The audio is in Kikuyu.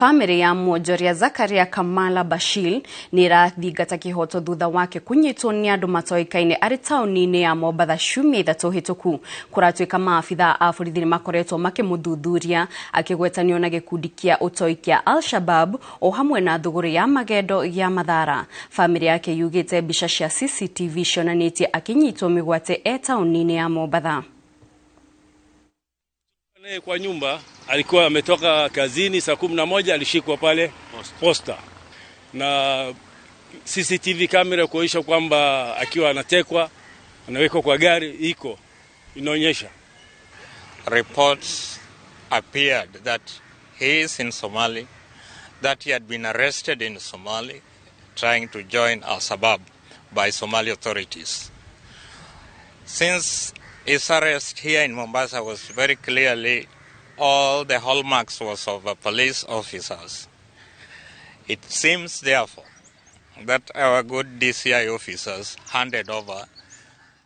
Famĩlĩ ya mwonjoria Zakaria Kamala Bashir nĩ ĩrathingata kĩhoto thutha wake kũnyitwo nĩ andũ matoĩkaine arĩ taũni-inĩ ya Mombatha ciumia 3 hĩtũku. Kũratuĩka maabitha a borithi nĩ makoretwo makĩmũthuthuria akĩgwetanio na gĩkundi kĩa ũtoi kĩa Al-Shabab o hamwe na thũgũrĩ ya magendo ya Mathara. Famĩlĩ yake yugĩte mbica cia CCTV cionanĩtie akĩnyitwo mĩgwate e taũni-inĩ ya Mombatha. Kwa nyumba alikuwa ametoka kazini saa 11, alishikwa pale Posta na CCTV kamera kuonyesha kwamba akiwa anatekwa anawekwa kwa gari iko inaonyesha. Reports appeared that he is in Somali, that he had been arrested in Somali trying to join Al-Shabaab by Somali authorities. Since his arrest here in Mombasa was very clearly all the hallmarks was of a police officers. It seems therefore that our good DCI officers handed over